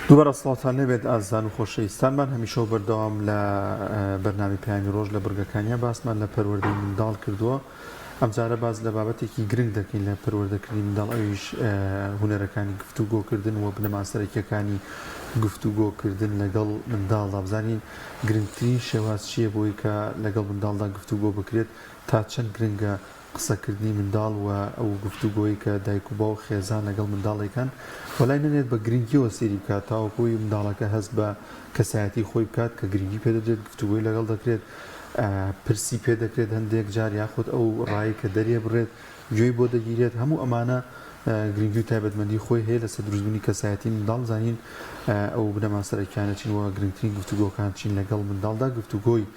دووبارە سڵاوتان لێبێت ئازیزان و خۆشەویستانمان، هەمیشە و بەردەوام لە بەرنامەی پەیامی ڕۆژ لە بڕگەکانیا باسمان لە پەروەردەی منداڵ کردووە، ئەمجارە باس لە بابەتێکی گرنگ دەکەین لە پەروەردەکردنی منداڵ ئەویش هونەرەکانی گفتوگۆکردن و بنەما سەرەکیەکانی گفتوگۆکردن لەگەڵ منداڵدا بزانین گرنگترین شێواز چییە بۆی کە لەگەڵ منداڵدا گفتوگۆ بکرێت تا چەند گرنگە قسەکردنی منداڵ و ئەو گفتوگۆی کە دایک و باوک خێزان لەگەڵ منداڵ دەیکەن وەلای نەنێت بە گرنگیەوە سەیری بکات تاوەکو ئەوی منداڵەکە هەست بە کەسایەتی خۆی بکات کە گرنگی پێدەدرێت گفتوگۆی لەگەڵ دەکرێت پرسی پێدەکرێت هەندێک جار یاخود ئەو ڕای کە دەریەبڕێت گوێی بۆ دەگیرێت هەموو ئەمانە گرنگی و تایبەتمەندی خۆی هەیە لەسەر دروستبوونی کەسایەتی منداڵ زانین ئەو بنەما سەرەکیانە چین و گرنگترین گفتوگۆکان چین لەگەڵ منداڵدا گفتوگۆی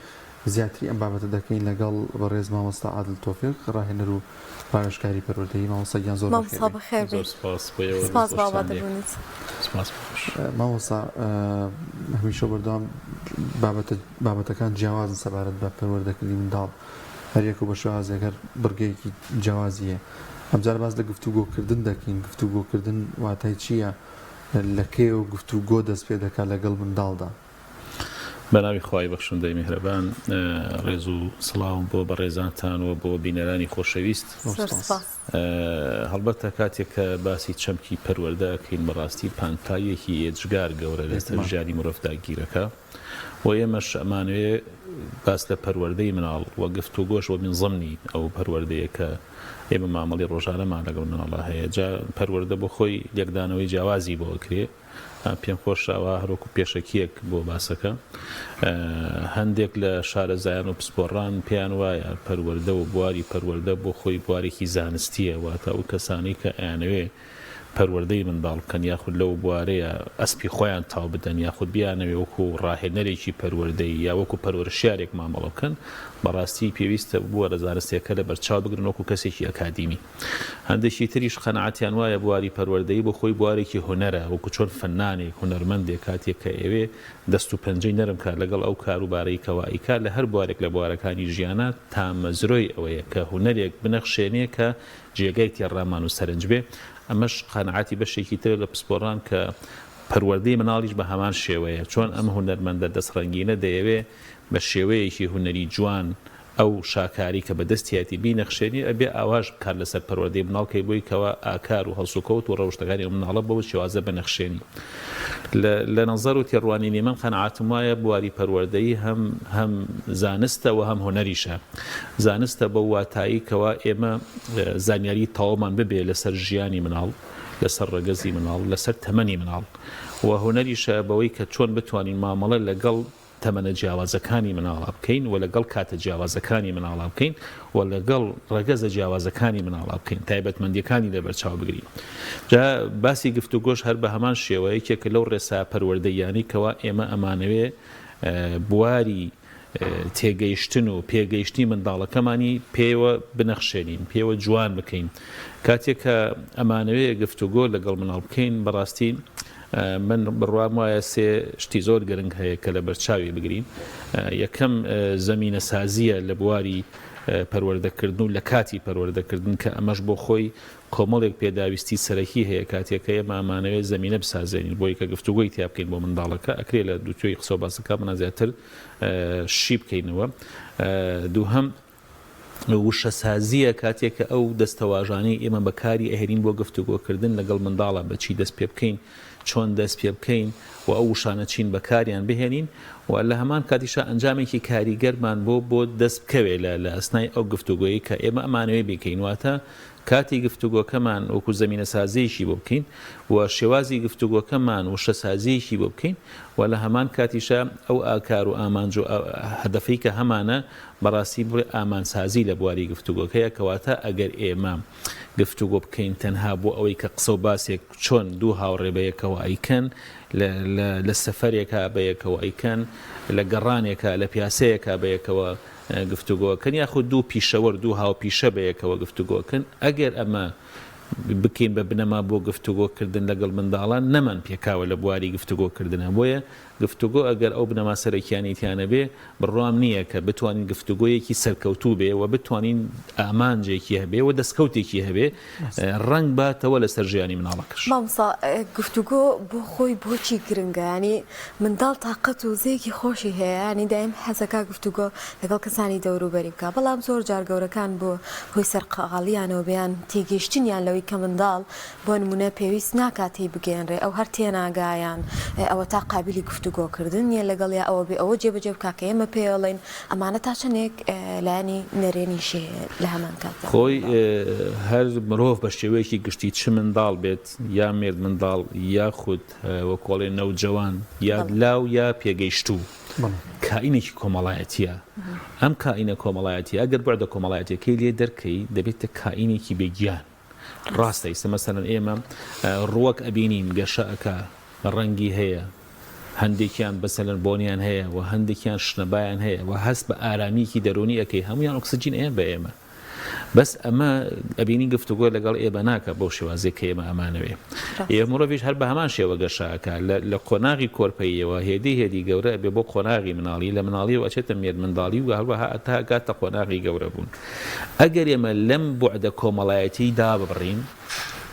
زیاتری ئەم بابەتە دەکەین لەگەڵ بەڕێز مامۆستا عادل تۆفیق ڕاهێنەر و ڕاوێژکاری پەروەردەیی. مامۆستا گیان زۆر مامۆستا بەخێربێی. بەخێر زۆر بێیت. سپاس بۆ ئێوە سپاس بۆ دەستخۆشتان ئامادە لێ. بوونت. سپاس بۆ خۆش. مامۆستا هەمیشە بەردەوام بابەتە بابەتەکان جیاوازن سەبارەت بە پەروەردەکردنی منداڵ هەر یەکە و بە شێوازێک هەر بڕگەیەکی جیاوازی هەیە. ئەمجارە باس لە گفتوگۆکردن دەکەین، گفتوگۆکردن واتای چییە؟ لە کەیەوە گفتوگۆ دەست پێ دەکات لەگەڵ منداڵدا؟ بەناوی خوای بەخشندەی میهرەبان ڕێز و سڵاوم بۆ بەڕێزانتان و بۆ بینەرانی خۆشەویست. زۆر سپاس. هەڵبەتە کاتێک کە باسی چەمکی پەروەردە ئەکەین بەڕاستی پانتاییەکی ئێجگار گەورە لەسەر ژیانی مرۆڤدا گیرەکا و ئێمەش ئەمانەوێ باس لە پەروەردەی مناڵ و گفتوگۆش و من ضمنی ئەو پەروەردەیە کە ئێمە مامەڵەی ڕۆژانەمان لەگەڵ مناڵا هەیە جا پەروەردە بۆ خۆی لێکدانەوەی جیاوازی بۆ ئەکرێ پێم خۆشە ئەوە هەر وەکو پێشەکییەک بۆ باسەکە. هەندێک لە شارەزایان و پسپۆڕان پێیان وایە پەروەردە و بواری پەروەردە بۆ خۆی بوارێکی زانستییە، واتە ئەو کەسانەی کە ئەیانەوێ پەروەردەی منداڵ بکەن یاخود لەو بوارەیە ئەسپی خۆیان تاو بدەن یاخود بیانەوێ وەکو ڕاهێنەرێکی پەروەردەیی یا وەکو پەروەرشیارێک مامەڵە بکەن بەڕاستی پێویستە بوارە زانستییەکە لەبەرچاو بگرن وەکو کەسێکی ئەکادیمی. هەندێکی تریش قەناعەتیان وایە بواری پەروەردەیی بۆ خۆی بوارێکی هونەرە، وەکو چۆن فەننانێک، هونەرمەندێک کاتێک کە ئەیەوێ دەست و پەنجەی نەرم کات لەگەڵ ئەو کار و بارەی کەوا ئەیکات لە هەر بوارێک لە بوارەکانی ژیانا تامەزرۆی ئەوەیە کە هونەرێک بنەخشێنێ کە جێگای تێڕامان و سەرنج بێ، ئەمەش قەناعەتی بەشێکی ترە لە پسپۆڕان کە پەروەردەی مناڵیش بە هەمان شێوەیە، چۆن ئەم هونەرمەندە دەستڕەنگینە دەیەوێ بە شێوەیەکی هونەری جوان ئەو شاکارەی کە بەدەستیەتی بینەخشێنی ئەبێ ئاواش کار لەسەر پەروەردەی مناڵ کەی بۆی کەوا ئاکار و هەڵسوکەوت و ڕەوشتەکانی ئەو مناڵە بەو شێوازە بنەخشێنی لە لە نەزەر و تێڕوانینی من قەناعەتم وایە بواری پەروەردەیی هەم هەم زانستە و هەم هونەریشە زانستە بەو واتایی کەوا ئێمە زانیاری تەواومان ببێ لەسەر ژیانی مناڵ لەسەر ڕەگەزی مناڵ لەسەر تەمەنی مناڵ و هونەریشە بەوەی کە چۆن بتوانین مامەڵە لەگەڵ تەمەنە جیاوازەکانی مناڵا بکەین و لەگەڵ کاتە جیاوازەکانی مناڵا بکەین و لەگەڵ ڕەگەزە جیاوازەکانی مناڵا بکەین تایبەتمەندیەکانی لەبەرچاو بگرین جا باسی گفتوگۆش هەر بە هەمان شێوە یەکێکە لەو ڕێسا پەروەردەییانەی کەوا ئێمە ئەمانەوێ بواری تێگەیشتن و پێگەیشتنی منداڵەکەمانی پێوە بنەخشێنین پێوە جوان بکەین کاتێک کە ئەمانەوێ گفتوگۆ لەگەڵ مناڵ بکەین بەڕاستی من بڕوام وایە سێ شتی زۆر گرنگ هەیە کە لەبەرچاوی بگرین. یەکەم زەمینەسازییە لە بواری پەروەردەکردن و لە کاتی پەروەردەکردن کە ئەمەش بۆ خۆی کۆمەڵێک پێداویستی سەرەکی هەیە کاتێک کە ئێمە ئەمانەوێت زەمینە بسازێنین بۆی کە گفتوگۆی تیا بکەین بۆ منداڵەکە ئەکرێ لە دووتوێی قسە و باسەکانمانا زیاتر شی بکەینەوە. دووهەم وشەسازییە کاتێک کە ئەو دەستەواژانەی ئێمە بەکاری ئەهێنین بۆ گفتوگۆکردن لەگەڵ منداڵا بە چی دەست پێ بکەین، چۆن دەست پێ بکەین و ئەو وشانە چین بەکاریان بهێنین و لە هەمان کاتیشا ئەنجامێکی کاریگەرمان بۆ بۆ دەست بکەوێ لە لە ئەسنای ئەو گفتوگۆیەی کە ئێمە ئەمانەوێ بیکەین واتە کاتی گفتوگۆکەمان وەکو زەمینەسازییەکی بۆ بکەین و شێوازی گفتوگۆکەمان وشەسازییەکی بۆ بکەین و لە هەمان کاتیشا ئەو ئاکار و ئامانج و هەدەفەی کە هەمانە بەڕاستی بڵێ ئامانجسازی لە بواری گفتوگۆکەیە، کەواتە ئەگەر ئێمە گفتوگۆ بکەین تەنها بۆ ئەوەی کە قسە و باسێک چۆن دوو هاوڕێ بەیەکەوە ئەیکەن، لە سەفەرێکا بەیەکەوە ئەیکەن، لە گەڕانێکا، لە پیاسەیەکا بەیەکەوە گفتوگۆ ئەکەن، یاخود دوو پیشەوەر، دوو هاوپیشە بەیەکەوە گفتوگۆ ئەکەن، ئەگەر ئەمە. بکەین بە بنەما بۆ گفتوگۆ کردن لەگەڵ منداڵان نەمان پێکاوە لە بواری گفتوگۆ کردنا بۆیە گفتوگۆ ئەگەر ئەو بنەما سەرەکیانەی تیا نەبێ بڕوام نییە کە بتوانین گفتوگۆیەکی سەرکەوتوو بێ و بتوانین ئامانجێکی هەبێ و دەستکەوتێکی هەبێ ڕەنگ باتەوە لەسەر ژیانی مناڵەکەش. مامۆستا گفتوگۆ بۆ خۆی بۆچی گرنگە یانی منداڵ تاقەت و وزەیەکی خۆشی هەیە یانی دایم حەزەکا گفتوگۆ لەگەڵ کەسانی دەوروبەری بکا بەڵام زۆر جار گەورەکان بۆ هۆی سەرقاڵیانەوە بێ یان تێگەیشتنیان لەوەی کە منداڵ بۆ نمونە پێویست ناکا تێی بگەیەنرێ ئەو هەر تێناگا یان ئەوەتا قابیلی گفتوگۆ کردن نیە لەگەڵیا ئەوە بێ ئەوە جێبەجێ بکا کە ئێمە پێی ئەڵێین ئەمانە تا چەندێک لایەنی نەرێنیشی هەیە لە هەمان کاتدا. خۆی هەر مرۆڤ بە شێوەیەکی گشتی چ منداڵ بێت یا مێردمنداڵ یاخود وەکو ئەڵێن نەوجەوان یا لاو یا پێگەیشتوو کائینێکی کۆمەڵایەتیە ئەم کائینە کۆمەڵایەتیە ئەگەر بوعدە کۆمەڵایەتیەکەی لێ دەرکەی دەبێتە کائینێکی بێ گیان ڕاستە ئیستا مەسەلەن ئێمە ڕووەک ئەبینین گەشە ئەکا ڕەنگی هەیە هەندێکیان بەسەلەن بۆنیان هەیە و هەندێکیان شنەبایان هەیە و هەست بە ئارامیکی دەرونی ئەەکەی هەمویان ئۆکسجین ئەیەن بە ئێمە بەس ئەمە ئەبینی گفتوگۆ لەگەڵ ئێمە ناکە بەو شێوازێک کە ئێمە ئەمانەوێ ئێ مرۆڤیش هەر بە هەمان شێوە گەشە ئەکا لە قۆناغی کۆرپەییەوە هێدی هێدی گەورە ئەبێ بۆ قۆناغی مناڵی لە مناڵیەوە ئەچێتە مێردمنداڵی و هەروەها تا ئەگاتە قۆناغی گەورە بوون ئەگەر ئێمە لەم بوعدە کۆمەڵایەتیی داببڕین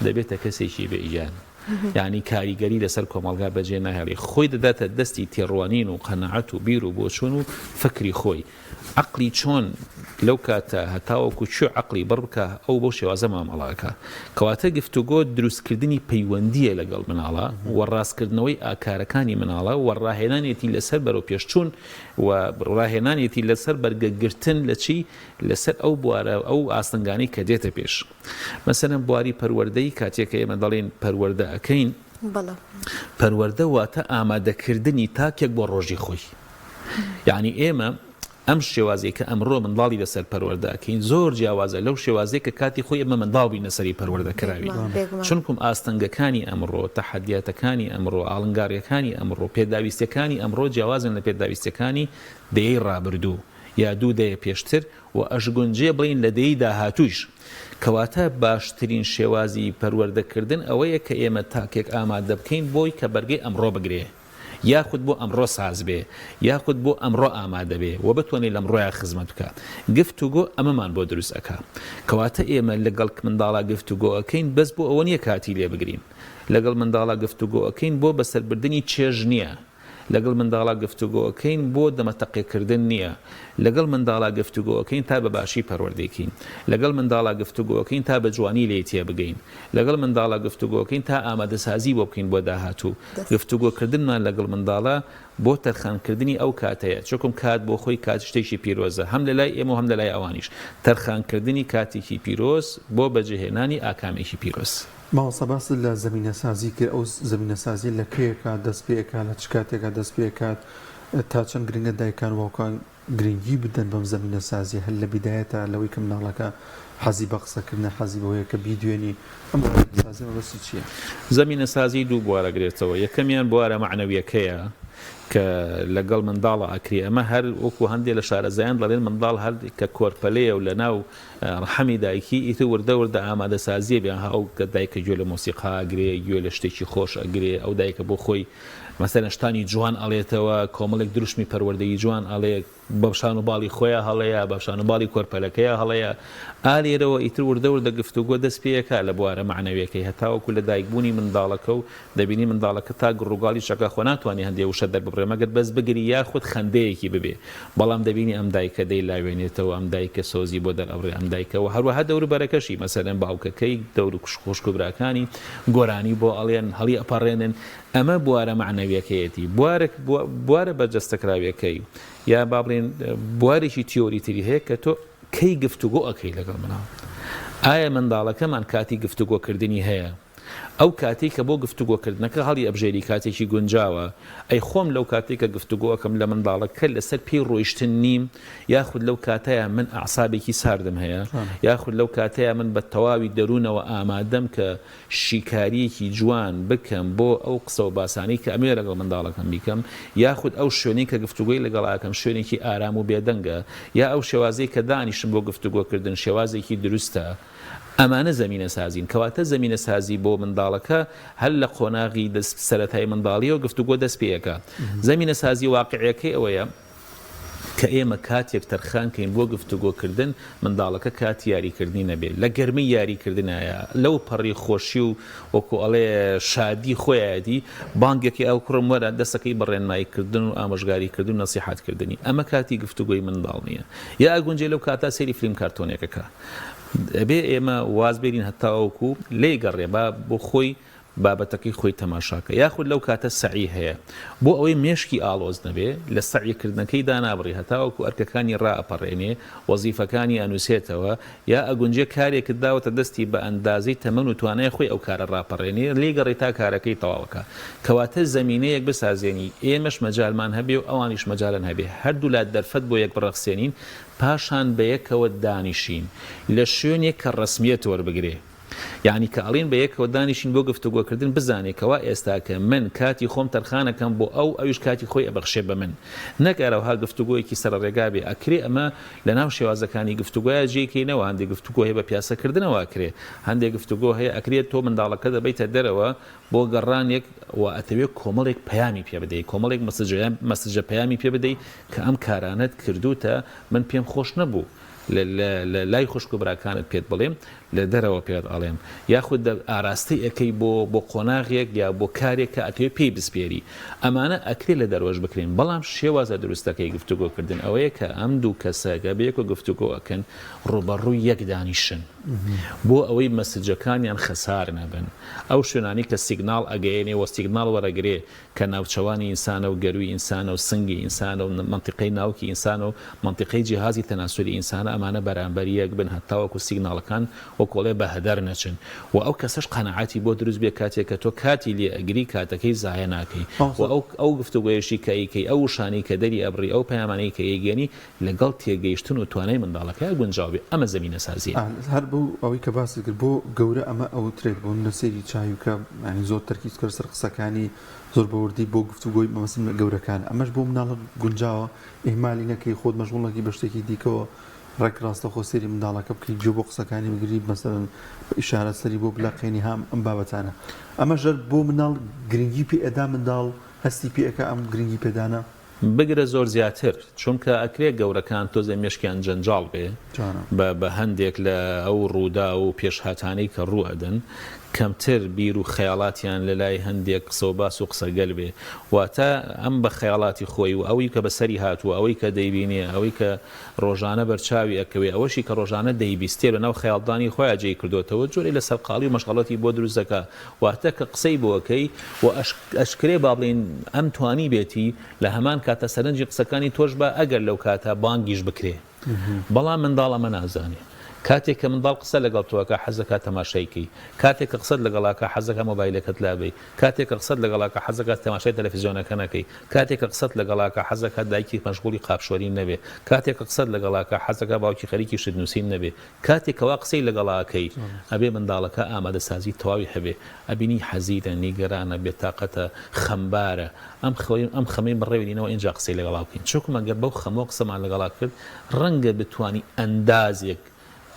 دەبێتە کەسێکی بێ گیان یانی کاریگەری لەسەر کۆمەڵگا بەجێ ناهێڵی خۆی دەداتە دەستی تێڕوانین و قەناعەت و بیر و بۆچوون و فکری خۆی عەقڵی چۆن لەو کاتە هەتاوەکو کوێ عەقڵی بڕ بکا ئەو بەو شێوازە مامەڵە ئەکا. کەواتە گفتوگۆ دروستکردنی پەیوەندییە لەگەڵ مناڵا و ڕاستکردنەوەی ئاکارەکانی مناڵە و ڕاهێنانێتی لەسەر بەرەوپێشچوون و ڕاهێنانێتی لەسەر بەرگەگرتن لە چی؟ لەسەر ئەو بوارە ئەو ئاستەنگانەی کە دێتە پێش. مەسەلەن بواری پەروەردەیی کاتێک کە ئێمە دەڵێین پەروەردە ئەکەین، پەروەردە واتە ئامادەکردنی تاکێک بۆ ڕۆژی خۆی. یەعنی ئێمە ئەم شێوازەی کە ئەمڕۆ منداڵی لەسەر پەروەردە ئەکەین زۆر جیاوازە لەو شێوازەی کە کاتی خۆی ئێمە منداڵ بووین لەسەری پەروەردە کراوین. چونکوم ئاستەنگەکانی ئەمڕۆ، تەحەدیاتەکانی ئەمڕۆ، ئاڵنگارییەکانی ئەمڕۆ، پێداویستییەکانی ئەمڕۆ جیاوازن لە پێداویستییەکانی دەیەی ڕابردوو یا دوو دەیە پێشتر و ئەشگونجێ بڵێین لە دەیەی داهاتوویش. کەواتە باشترین شێوازی پەروەردەکردن ئەوەیە کە ئێمە تاکێک ئامادە بکەین بۆی کە بەرگەی ئەمڕۆ بگرێ. یاخود بۆ ئەمڕۆ ساز بێ، یاخود بۆ ئەمڕۆ ئامادە بێ و بتوانێ لەمڕۆیا خزمەت بکا. گفتوگۆ ئەمەمان بۆ دروست ئەکا. کەواتە ئێمە لەگەڵ منداڵا گفتوگۆ ئەکەین بەس بۆ ئەوە نییە کاتی لێ بگرین. لەگەڵ منداڵا گفتوگۆ ئەکەین بۆ بەسەربردنی چێژ نییە. لەگەڵ منداڵا گفتوگۆ ئەکەین بۆ دەمەتەقێ کردن نییە. لەگەڵ منداڵا گفتوگۆ ئەکەین تا بە باشی پەروەردەی کەین. لەگەڵ منداڵا گفتوگۆ ئەکەین تا بە جوانی لێی تێبگەین. لەگەڵ منداڵا گفتوگۆ ئەکەین تا ئامادەسازی بۆ بکەین بۆ داهاتوو. گفتوگۆکردنمان لەگەڵ منداڵا بۆ تەرخانکردنی ئەو کاتەیە، چونکم کات بۆ خۆی کات شتێکی پیرۆزە هەم لەلای ئێمە و هەم لەلای ئەوانیش، تەرخانکردنی کاتێکی پیرۆز بۆ بەجێهێنانی ئاکامێکی پیرۆز. مامۆستا باست لە زەمینەسازی کرد، ئەو زەمینەسازیە لە کەیەکا دەست پێ ئەکات، لە چ کاتێکا دەست پێ ئەکات، تا چەند گرنگە دایکان و باوکان گرنگی بدەن بەم زەمینەسازیە هەر لە بیدایەتا لەوەی کە مناڵەکە حەزی بە قسەکردنە حەزی بەوەیە کە بیدوێنی ئەم زەمینەسازیە مەبەستی چیە؟ زەمینەسازی دوو بوار ئەگرێتەوە یەکەمیان بوارە مەعنەویەکەیە کە لەگەڵ منداڵا ئەکرێ ئەمە هەر وەکو هەندێ لە شارەزایان دەڵێن منداڵ هەر کە کۆرپەلەیە و لەناو ڕەحمی دایکی ئیتر وردە وردە ئامادەسازیە بێ ئەو دایکە گوێ لە مۆسیقا ئەگرێ گوێ لە شتێکی خۆش ئەگرێ ئەو دایکە بۆ خۆی مەسەلەن شتانی جوان ئەڵێتەوە، کۆمەڵێک دروشمی پەروەردەیی جوان ئەڵێ، بە شان و باڵی خۆیا هەڵەیە، بە شان و باڵی کۆرپەلەکەیا هەڵەیە. ئا لێرەوە ئیتر وردە وردە گفتوگۆ دەست پێ ئەکا لە بوارە مەعنەویەکەی هەتاوەکو لە دایک بوونی منداڵەکە و دەبینی منداڵەکە تا گڕوگاڵیش ئەکا خۆ ناتوانێ هەندێ وشە دەرببڕێ مەگەر بەس بگری یاخود خەندەیەکی ببێ بەڵام دەبینی ئەم دایکە دەیلاوێنێتەوە ئەم دایکە سۆزی بۆ دەرئەبڕێ ئەم دایکە و هەروەها دەوروبەرەکەشی مەسەلەن باوکەکەی دەور خوشک و براکانی گۆرانی بۆ ئەڵێن هەڵی ئەپەڕێنن ئەمە بوارە مەعنەویەکەیەتی، بوارێک بوارە بەرجەستەکراویەکەی یا با بڵێین بوارێکی تیۆری تری هەیە کە تۆ کەی گفتوگۆ ئەکەی لەگەڵ مناڵ؟ ئایا منداڵەکەمان کاتی گفتوگۆکردنی هەیە؟ ئەو کاتەی کە بۆ گفتوگۆکردنەکە هەڵی ئەبژێری کاتێکی گونجاوە؟ ئەی خۆم لەو کاتەی کە گفتوگۆ ئەکەم لە منداڵەکە لەسەر پێی ڕۆیشتن نیم یاخود لەو کاتەیا من ئەعسابێکی ساردم هەیە یاخود لەو کاتەیا من بە تەواوی دەروونەوە ئامادەم کە شیکارییەکی جوان بکەم بۆ ئەو قسە و باسانەی کە ئەمەوێ لەگەڵ منداڵەکەم بیکەم، یاخود ئەو شوێنەی کە گفتوگۆی لەگەڵ ئەکەم شوێنێکی ئارام و بێدەنگە، یا ئەو شێوازەی کە دانیشم بۆ گفتوگۆکردن شێوازێکی دروستە. ئەمانە زەمینەسازین. کەواتە زەمینەسازی بۆ منداڵەکە هەر لە قۆناغی سەرەتای منداڵیەوە گفتوگۆ دەست پێ ئەکا. زەمینەسازی واقعیەکەی ئەوەیە کە ئێمە کاتێک تەرخان کەین بۆ گفتوگۆ کردن، منداڵەکە کاتی یاری کردنی نەبێ، لە گەرمەی یاری کردنایە، لەو پەڕی خۆشی و وەکو ئەڵێ شادی خۆیایەتی، بانگێکی ئەو کوڕم وەرە دەسەکەی بە ڕێنمایی کردن و ئامۆژگاری کردن و نەسیحەت کردنی. ئەمە کاتی گفتوگۆی منداڵ نیە. یا ئەگونجێ لەو کاتە سەیری فلیم کارتۆنێک ئەکا. ئەبێ ئێمە واز بێنین هەتاوەکو لێی گەڕێ با بۆ خۆی بابەتەکەی خۆی تەماشاکە یاخود لەو کاتە سەعی هەیە بۆ ئەوەی مێشکی ئاڵۆز نەبێ لە سەعی کردنەکەی دانابڕی هەتاوەکو ئەرکەکانی ڕائەپەڕێنێ وەزیفەکانی ئەنوسێتەوە یا ئەگونجێ کارێکت داوەتە دەستی بە ئەندازەی تەمەن و توانای خۆی ئەو کارە ڕاپەڕێنێ لێی گەڕێ تا کارەکەی تەواوکا کەواتە زەمینەیەک بسازێنی ئێمەش مەجالمان هەبێ و ئەوانیش مەجالن هەبێ هەردوولا دەرفەت بۆ یەک بڕەخسێنین پاشان بەیەکەوە دانیشین لە شوێنێک کە ڕەسمیەت وەربگرێ. یەعنی کە ئەڵێین بەیەکەوە دانیشین بۆ گفتوگۆکردن بزانێ کەوا ئێستاکە من کاتی خۆم تەرخانەکەم بۆ ئەو ئەویش کاتی خۆی ئەبەخشێ بە من نەک ئەرەوها گفتوگۆیەکی سەرەڕێگا بێ ئەکرێ ئەمە لەناو شێوازەکانی گفتوگۆیا جێی کەینەوە هەندێ گفتوگۆ هەیە بە پیاسەکردنەوە ئەکرێ هەندێ گفتوگۆ هەیە ئەکرێ تۆ منداڵەکە دەبەیتە دەرەوە بۆ گەڕانێک و ئەتەوێ کۆمەڵێک پەیامی پێ بدەی کۆمەڵێک مەسجە پەیامی پێ بدەی کە ئەم کارانەت کردووتە من پێم خۆش نەبوو لە لای خوشک و براکانت پێت بڵێم لە دەرەوە پێت ئەڵێم یاخود ئاراستەی ئەکەی بۆ بۆ قۆناغێک یا بۆ کارێک کە ئەتەوێ پێی بسپێری ئەمانە ئەکرێ لە دەرەوەش بکرێن بەڵام شێوازە دروستەکەی گفتوگۆکردن ئەوەیە کە ئەم دوو کەسە کە بەیەکەوە گفتوگۆ ئەکەن ڕووبەڕووی یەک دانیشن بۆ ئەوەی مەسجەکانیان خەسار نەبن ئەو شوێنانەی کە سیگناڵ ئەگەیەنێ وە سیگناڵ وەرەگرێ کە ناوچەوانی ئینسانە و گەرووی ئینسانە و سنگی ئینسانە و مەنتیقەی ناوکی ئینسانە و مەنتیقەی جیهازی تەناسولی ئینسانە ئەمانە بەرامبەر یەک بن هەتاوەکو سیگناڵەکان وەکۆڵێ بە هەدەر نەچن و ئەو کەسەش قەناعەتی بۆ دروست بێ کاتێک کە تۆ کاتی لێ ئەگری کاتەکەی زایە ناکەی و ئەو ئەو گفتوگۆیەشی کە ئەیکەی ئەو وشانەی کە دەری ئەبڕی ئەو پەیامانەی کە ئەیگەیەنی لەگەڵ تێگەیشتن و توانای منداڵەکەیا گونجاو بێ ئەمە زەمینەسازیە. هەر بۆ ئەوەی کە باست کرد بۆ گەورە ئەمە ئەوترێت بۆ منە سەیری چاوی بکە یانی زۆر تەرکیز بکەرە سەر قسەکانی زۆر بە وردی بۆ گفتوگۆی مەبەستم لە گەورەکان ئەمەش بۆ مناڵ گونجاوە ئیهمالی نەکەی خۆت مەشغوڵ نەکەی بە شتێکی دیکەوە ڕێک ڕاستەخۆ سەیری منداڵەکە بکەی گوێ بۆ قسەکانی بگری مەسەلەن بە ئیشارە سەری بۆ بلەقێنی هام ئەم بابەتانە ئەمەش هەر بۆ مناڵ گرنگی پێ ئەدا منداڵ هەستی پێ ئەکا ئەم گرنگی پێدانە. بگرە زۆر زیاتر چونکە ئەکرێ گەورەکان تۆزێ مێشکیان جەنجاڵ بێ بە بە هەندێک لە ئەو ڕووداو و پێشهاتانەی کە ڕوو ئەدەن کەمتر بیر و خەیاڵاتیان لە لای هەندێک قسە و باس و قسەگەل بێ واتە ئەم بە خەیاڵاتی خۆی و ئەوی کە بە سەری هاتووە ئەوەی کە دەیبینێ ئەوەی کە ڕۆژانە بەرچاوی ئەکەوێ ئەوەشی کە ڕۆژانە دەیبیستێ لە ناو خەیاڵدانی خۆیا جێی کردۆتەوە جۆرێ لە سەرقاڵی و مەشغەڵەتی بۆ دروست دەکا واتە کە قسەی بۆ ئەکەی و ئەشکرێ با بڵێین ئەم توانیبێتی لە هەمان کاتا سەرنجی قسەکانی تۆش با ئەگەر لەو کاتە بانگیش بکرێ بەڵام منداڵ ئەمە نازانێ کاتێک کە منداڵ قسە لەگەڵ تۆ ئەکا حەز دەکا تەماشای کەی کاتێک کە قسەت لەگەڵ ئەکا حەز دەکا مۆبایلەکەت لابەی کاتێک کە قسەت لەگەڵ ئەکا حەز دەکات تەماشای تەلەفزیۆنەکە نەکەی کاتێک کە قسەت لەگەڵ ئەکا حەز دەکات دایکی مەشغوڵی قاپشۆرین نەبێ کاتێک کە قسەت لەگەڵ ئەکا حەز دەکا باوکی خەریکی شت نووسین نەبێ کاتێک کەوا قسەی لەگەڵا ئەکەی ئەبێ منداڵەکە ئامادەسازی تەواوی هەبێ ئەبینی حەزینە نیگەرانە بێتاقەتە خەمبارە ئەم خەوەی ئەم خەمەی بڕەوێنینەوە ئینجا قسەی لەگەڵا بکەین چونکم ئەگەر بەو خەمەوە قسەمان لەگەڵا کرد ڕەنگە بتوانی ئەندازێک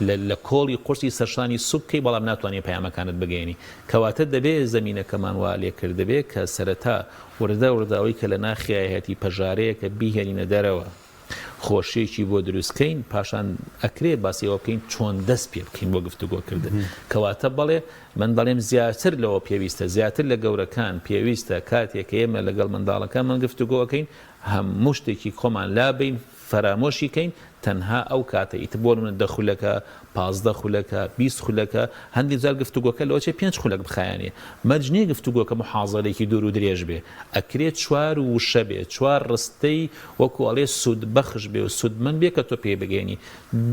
لە لە کۆڵی قورسی سەرشانی سوک کەی بەڵام ناتوانی پەیامەکانت بگەیەنی کەواتە دەبێ زەمینەکەمان وا لێ کردبێ کە سەرەتا وردە وردە ئەوەی کە لە ناخیایەتی پەژارەیەکە بیهێنینە دەرەوە خۆشیەکی بۆ دروست کەین پاشان ئەکرێ باسی ئەوە بکەین چۆن دەست پێ بکەین بۆ گفتوگۆ کردن کەواتە بەڵێ من دەڵێم زیاتر لەوە پێویستە زیاتر لە گەورەکان پێویستە کاتێک کە ئێمە لەگەڵ منداڵەکانمان گفتوگۆ ئەکەین هەموو شتێکی خۆمان لابەین فەرامۆشی کەین تەنها ئەو کاتە ئیتر بۆ نمونە دە خولەکە 15 خولەکە 20 خولەکە هەندێک جار گفتوگۆکە لەوە چێ پێنج خولەک بخایەنێ مەرج نییە گفتوگۆکە محازەرێکی دوور و درێژ بێ ئەکرێ چوار وشە بێ چوار ڕستەی وەکو ئەڵێ سوودبەخش بێ و سوودمەند بێ کە تۆ پێی بگەیەنی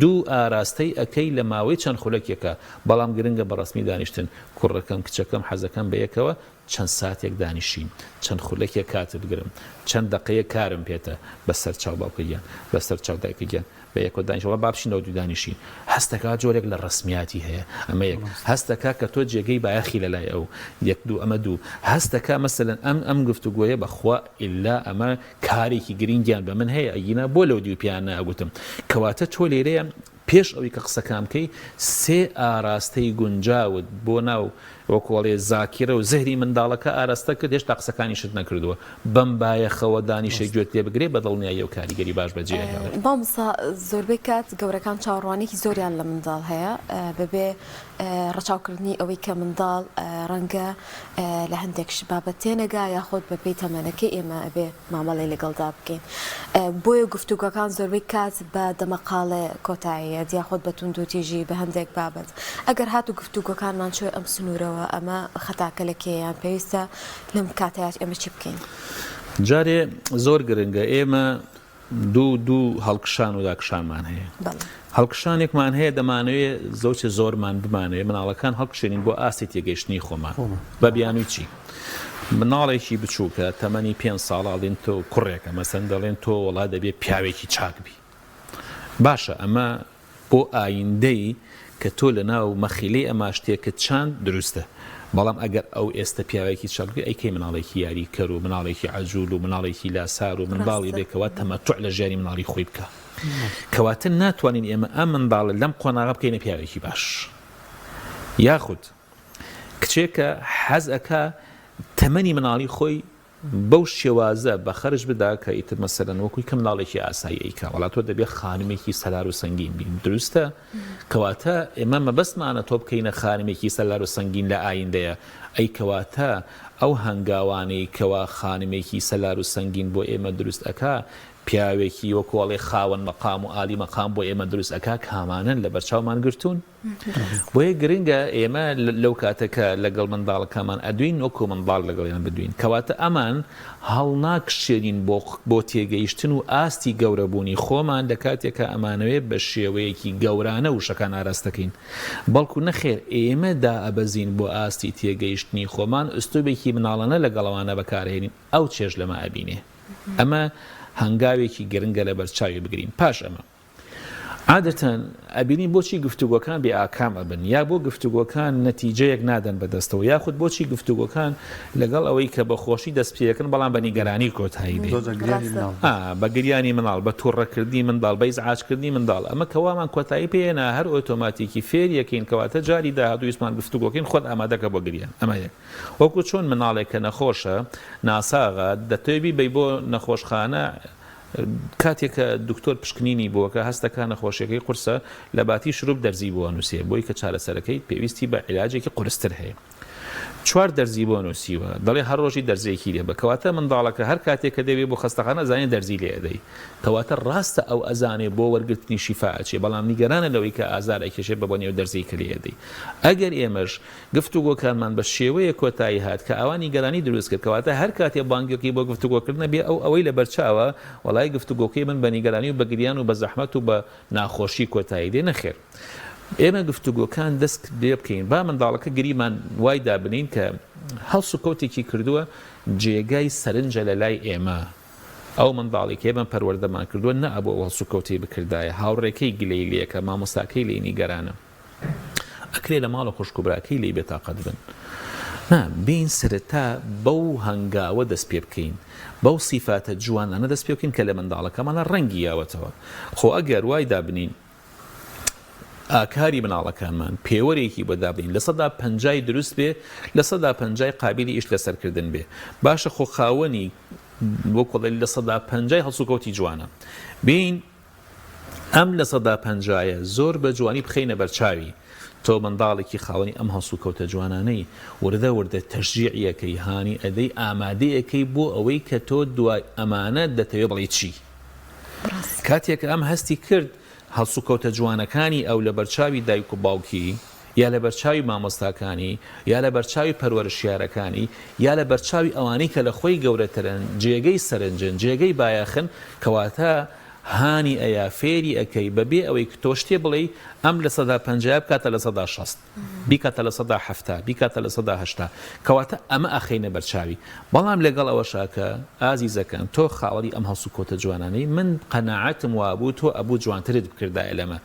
دوو ئاراستەی ئەکەی لە ماوەی چەند خولەکێکا بەڵام گرنگە بە ڕەسمی دانیشتن کوڕەکەم کچەکەم حەزەکەم بەیەکەوە چەند ساتێک دانیشین چەند خولەکێک کاتت بگرم چەند دەقەیەک کارم پێتە بەسەر چاو باوکە گیان بەسەر چاو دایکە گیان بەیەکەوە دانیشین وەڵا با بچینەوە دوو دانیشین هەست دەکا جۆرێک لە ڕەسمیاتی هەیە ئەمە یەک هەست دەکا کە تۆ جێگەی بایەخی لە لای ئەو یەک دوو ئەمە دوو هەست دەکا مەسەلەن ئەم ئەم گفتوگۆیە بەخوا ئیلا ئەمە کارێکی گرنگیان بە من هەیە ئەگینا بۆ لەو دیو پێیان ناگوتم کەواتە تۆ لێرەیە. پێش ئەوەی کە قسەکان بکەی سێ ئاراستەی گونجاوت بۆ ناو وەکو ئەڵێ زاکیرە و زهری منداڵەکە ئاراستە کرد هێشتا قسەکانیشت نەکردووە بەم بایەخەوە دانیشە گوێت لێ بگرێ بە دڵنیاییەوە کاریگەری باش بەجێ ئەهێڵێ. مامۆستا زۆربەی کات گەورەکان چاوەڕوانیەکی زۆریان لە منداڵ هەیە بەبێ ڕەچاوکردنی ئەوەی کە منداڵ ڕەنگە لە هەندێک بابەت تێنەگا یاخود بەپێی تەمەنەکەی ئێمە ئەبێ مامەڵەی لەگەڵدا بکەین بۆیە گفتوگۆکان زۆربەی کات بە دەمەقاڵێ کۆتاییەت یاخود بە توندوتیژی بە هەندێک بابەت ئەگەر هاتوو گفتوگۆکانمان چۆی ئەم سنوورەوە ئەمە خەتاکە لە کێیە یان پێویستە لەم کاتەیا ئێمە چی بکەین؟ جارێ زۆر گرنگە ئێمە دوو دوو هەڵکشان و داکشانمان هەیە. هەڵکشانێکمان هەیە دەمانەوێ زۆچێ زۆرمان بمانەوێ مناڵەکان هەڵکشێنین بۆ ئاستی تێگەیشتنی خۆمان بە بیانووی چی؟ مناڵێکی بچووکە تەمەنی پێ ساڵە ئەڵێن تۆ کوڕێکە مەسەن دەڵێن تۆ وەڵا دەبێ پیاوێکی چاک بی باشە ئەمە بۆ ئایندەی کە تۆ لە ناو مەخیلەی ئەما شتێکت چاند دروستە بەڵام ئەگەر ئەو ئێستە پیاوێکی چاک بێ ئەی کەی مناڵێکی یاری کەر و مناڵێکی عەجول و مناڵێکی لاسار و منداڵی بێ کەوا تەمەتوع لە ژیانی مناڵی خۆی بکا کەواتە ناتوانین ئێمە ئەم منداڵە لەم قۆناغە بکەینە پیاوێکی باش یاخود کچێکە حەز ئەکا تەمەنی مناڵی خۆی بەو شێوازە بە خەرج بدا کە ئیتر مەسەلەن وەکوی کە مناڵێکی ئاسایی ئەیکا وەڵا تۆ دەبێ خانمێکی سەلار و سەنگین بی دروستە کەواتە ئێمە مەبەستمانە تۆ بکەینە خانمێکی سەلار و سەنگین لە ئایندەیە ئەی کەواتە ئەو هەنگاوانەی کەوا خانمێکی سەلار و سەنگین بۆ ئێمە دروست ئەکا پیاوێکی وەکو ئەڵێ خاوەن مەقام و ئالی مەقام بۆ ئێمە دروست ئەکا کامانەن لەبەرچاومان گرتوون؟ بۆیە گرنگە ئێمە لەو کاتە کە لەگەڵ منداڵەکانمان ئەدوین وەکو منداڵ لەگەڵیان بدوین کەواتە ئەمان هەڵناکشێنین بۆ بۆ تێگەیشتن و ئاستی گەورەبوونی خۆمان لە کاتێکا ئەمانەوێ بە شێوەیەکی گەورانە وشەکان ئاراستەکەین بەڵکو نەخێر ئێمە دائەبەزین بۆ ئاستی تێگەیشتنی خۆمان ئوسلوبێکی مناڵانە لەگەڵ ئەوانە بەکارهێنین ئەو چێژ لەمە ئەبینێ ئەمە هەنگاوێکی گرنگە لەبەرچاوی بگرین پاش ئەمە عادەتەن ئەبینین بۆچی گفتوگۆکان بێ ئاکام ئەبن یا بۆ گفتوگۆکان نەتیجەیەک نادەن بەدەستەوە یاخود بۆچی گفتوگۆکان لەگەڵ ئەوەی کە بە خۆشی دەست پێکن بەڵام بە نیگەرانی کۆتایی دێ بە گریانی مناڵ بە توڕەکردنی منداڵ بە ئیزعاجکردنی منداڵ ئەمە کە وامان کۆتایی پێ نا هەر ئۆتۆماتیکی فێریەکەین کەواتە جاری داهاتوو ویستمان گفتوگۆکەین خۆت ئامادەکە بۆ گریان ئەمە یەک وەکو چۆن مناڵێک کە نەخۆشە ناساغە دەتەوێ بیبەی بۆ نەخۆشخانە کاتێک کە دکتۆر پشکنینی بۆ کە هەست دەکا نەخۆشیەکەی قورسە لە باتی شروب دەرزی بۆ ئەنووسێ بۆی کە چارەسەرەکەی پێویستی بە عیلاجێکی قورستر هەیە چوار دەرزی بۆ نووسیوە دەڵێ هەر ڕۆژی دەرزێکی لێ بە کەواتە منداڵەکە هەر کاتێک کە دەبێ بۆ خەستەخانە ئەزانێ دەرزی لێ ئەدەی کەواتە ڕاستە ئەو ئەزانێ بۆ وەرگرتنی شیفا ئەچێ بەڵام نیگەرانە لەوەی کە ئازار ئەکێشێ بە بۆنی ئەو دەرزیەی کە لێ ئەدەی ئەگەر ئێمەش گفتوگۆکانمان بە شێوەیەک کۆتایی هات کە ئاوا نیگەرانی دروست کرد، کەواتە هەر کاتێ بانگێکی بۆ گفتوگۆکردنە بێ ئەو ئەوەی لەبەرچاوە، وەڵای گفتوگۆکەی من بە نیگەرانی و بە گریان و بە زەحمەت و بە ناخۆشی کۆتایی دێ، نەخێر ئێمە گفتوگۆکان دەست پێ بکەین با منداڵەکە گریمان وای دابنێین کە هەڵسوکەوتێکی کردووە جێگای سەرنجە لە لای ئێمە، ئەو منداڵی کە ئێمە پەروەردەمان کردووە نەئەبوو ئەو هەڵسوکەوتەی بکردایە، هاوڕێکەی گلەیی لێکە، مامۆستاکەی لێی نیگەرانە. ئەکرێ لە ماڵە خوشک و براکەی لێی بێتاقەت بن. نا، بێین سەرەتا بەو هەنگاوە دەست پێ بکەین، بەو سیفاتە جوانانە دەست پێ بکەین کە لە منداڵەکەمانا ڕەنگی یاوەتەوە. خۆ ئەگەر وای دابنێین ئاکاری مناڵەکانمان پێوەرێکی بۆ دابنێین لە سەدا پەنجای دروست بێ، لە سەدا پەنجای قابیلی ئیش لەسەر کردن بێ. باشە خۆ خاوەنی وەکوو ئەڵێ 50% هەڵسوکەوتی جوانە. بێین ئەم لە سەدا پەنجایە زۆر بە جوانی بخەینە بەرچاوی، تۆ منداڵێکی خاوەنی ئەم هەڵسوکەوتە جوانانەی، وردە وردە تەشجیعی ئەکەی، هانی ئەدەی، ئامادەی ئەکەی بۆ ئەوەی کە تۆ دوای ئەمانە دەتەوێ بڵێی چی. کاتێک ئەم هەستی کرد هەڵسوکەوتە جوانەکانی ئەو لەبەرچاوی دایک و باوکی، یا لەبەرچاوی مامۆستاکانی، یا لەبەرچاوی پەروەرشیارەکانی، یا لەبەرچاوی ئەوانەی کە لە خۆی گەورەترن، جێگەی سەرنجن، جێگەی بایەخن، کەواتە هانی ئەیا، فێری ئەکەی، بە بێ ئەوەی تۆ شتێ بڵێی، ئەم لە سەدا پەنجایە بکاتە 60%، بیکاتە 70%، بیکاتە 80%، کەواتە ئەمە ئەخەینە بەرچاوی. بەڵام لەگەڵ ئەوەشا کە ئازیزەکەم تۆ خاوەنی ئەم هەڵسوکەوتە جوانانەی، من قەناعەتم وابوو تۆ ئەبوو جوانترت بکردایە لەمە،